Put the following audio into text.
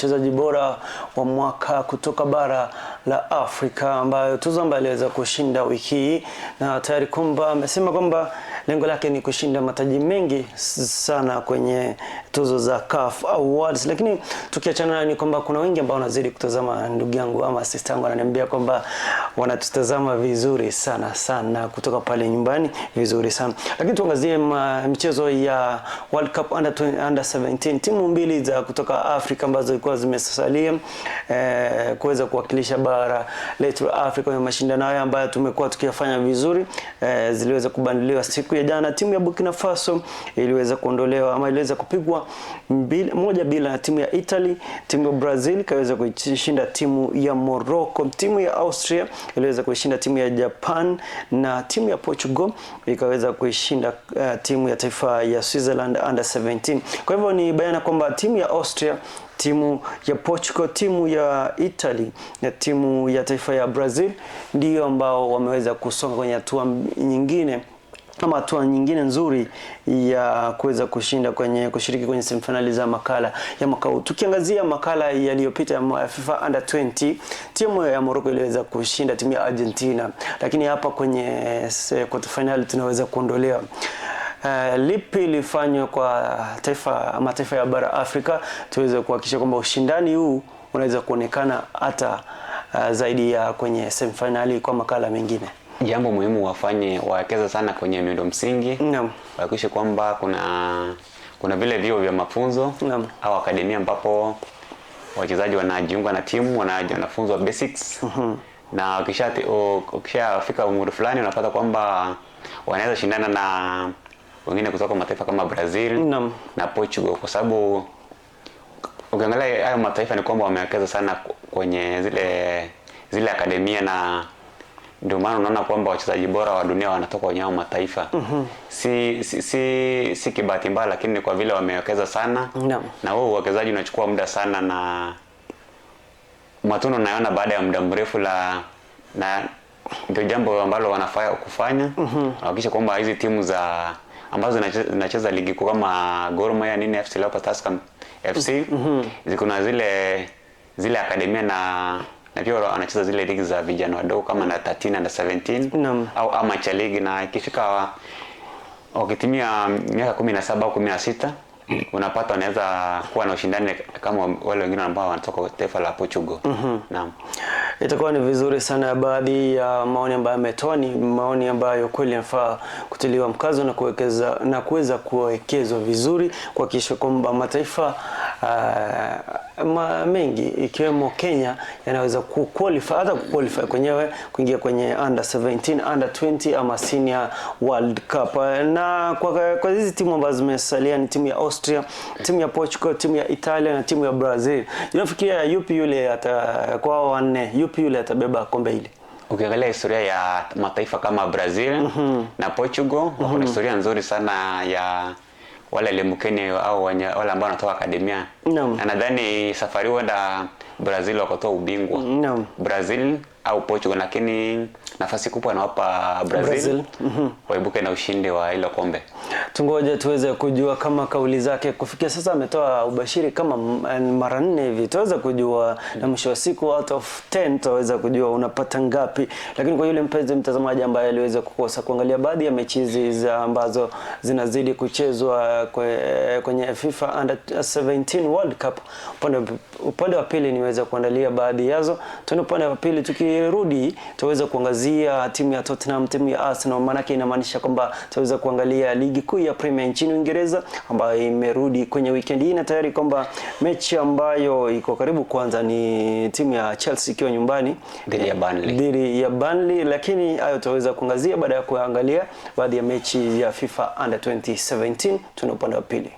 mchezaji bora wa mwaka kutoka bara la Afrika, ambayo tuzo ambayo aliweza kushinda wiki hii, na tayari kwamba amesema kwamba lengo lake ni kushinda mataji mengi sana kwenye tuzo za CAF Awards. Lakini tukiachana nayo ni kwamba kuna wengi ambao wanazidi kutazama, ndugu yangu ama sister yangu ananiambia kwamba wanatutazama vizuri sana sana kutoka pale nyumbani vizuri sana. Lakini tuangazie michezo ya World Cup under 20, under 17, timu mbili za kutoka Afrika ambazo zilikuwa zimesalia kuweza kuwakilisha bara letu la Afrika kwenye mashindano haya ambayo tumekuwa tukiyafanya vizuri, ziliweza kubanduliwa siku ya jana. Timu ya Burkina Faso iliweza kuondolewa ama iliweza kupigwa 1-0 na timu ya Italy. Timu ya Brazil ikaweza kuishinda timu ya Morocco. Timu ya Austria iliweza kuishinda timu ya Japan, na timu ya Portugal ikaweza kuishinda timu ya taifa ya Switzerland under 17. Kwa hivyo ni bayana kwamba timu ya Austria, timu ya Portugal, timu ya Italy na timu ya taifa ya Brazil ndio ambao wameweza kusonga kwenye hatua nyingine ama hatua nyingine nzuri ya kuweza kushinda kwenye kushiriki kwenye semifinali za makala ya mwaka huu. Tukiangazia makala yaliyopita ya FIFA Under 20, timu ya Morocco iliweza kushinda timu ya Argentina, lakini hapa kwenye quarter final tunaweza kuondolewa. Lipi lifanywe kwa taifa mataifa ya bara Afrika tuweze kuhakikisha kwamba ushindani huu unaweza kuonekana hata zaidi ya kwenye semifinali kwa makala mengine? Jambo muhimu wafanye, wawekeze sana kwenye miundo msingi. Wahakikishe kwamba kuna vile vyuo vya mafunzo au akademia ambapo wachezaji wanajiunga na timu, wanafunzwa basics. Na ukishafika umri fulani unapata kwamba wanaweza shindana na wengine kutoka mataifa kama Brazil na Portugal, kwa sababu ukiangalia hayo mataifa ni kwamba wamewekeza sana kwenye zile akademia, na ndio maana unaona kwamba wachezaji bora wa dunia wanatoka kwenye hao mataifa. Si kibahati mbaya, lakini kwa vile wamewekeza sana. Na huo uwekezaji unachukua muda sana, na matunda unayaona baada ya muda mrefu, na ndio jambo ambalo wanafaa kufanya. Wahakikishe kwamba hizi timu za ambazo zinacheza ligi kuu kama Gor Mahia, nini, FC Leopards, Tusker FC, ziko na zile akademia na pia wanacheza zile ligi za vijana wadogo kama na 13 na 17 au amateur league, na ikifika wakitimia miaka 17 au 16 unapata wanaweza kuwa na ushindani kama wale wengine ambao wanatoka taifa la Portugal. Naam. Itakuwa ni vizuri sana. Baadhi ya maoni ambayo ametoa ni maoni ambayo kweli yanafaa kutiliwa mkazo na kuwekeza na kuweza kuwekezwa vizuri kuhakikisha kwamba mataifa mengi ikiwemo Kenya yanaweza kuqualify, hata kuqualify kwenyewe kuingia kwenye under 17, under 20 ama senior World Cup. Na kwa hizi timu ambazo zimesalia ni timu ya Austria, timu ya Portugal, timu ya Italia na timu ya Brazil. Unafikiria yupi yule ata, kwa wanne, yupi yule atabeba kombe hili? Ukiangalia historia ya mataifa kama Brazil na Portugal, wako na historia nzuri sana ya wale limbukeni au wale ambao wanatoka akademia. Na nadhani safari huenda Brazil wakatoa ubingwa. Brazil au Portugal, lakini nafasi kubwa nawapa Brazil, Brazil. Waibuke na ushindi wa hilo kombe. Tungoje tuweze kujua kama kauli zake kufikia sasa ametoa ubashiri kama mara 4 hivi, tuweze kujua na mwisho wa siku out of 10 tutaweza kujua unapata ngapi. Lakini kwa yule mpenzi mtazamaji ambaye aliweza kukosa kuangalia baadhi ya mechi hizi ambazo zinazidi kuchezwa kwenye FIFA Under 17 World Cup, upande wa pili niweza kuandalia baadhi yazo. Tuende upande wa pili, tukirudi tutaweza kuangazia timu ya Tottenham, timu ya Arsenal, maana yake inamaanisha kwamba tutaweza kuangalia ligi kuu ya Premier nchini Uingereza ambayo imerudi kwenye weekend hii, na tayari kwamba mechi ambayo iko karibu kuanza ni timu ya Chelsea ikiwa nyumbani dhidi ya Burnley. Dhidi ya Burnley, lakini hayo tutaweza kuangazia baada ya kuangalia baadhi ya mechi ya FIFA Under 2017. Tuna upande wa pili.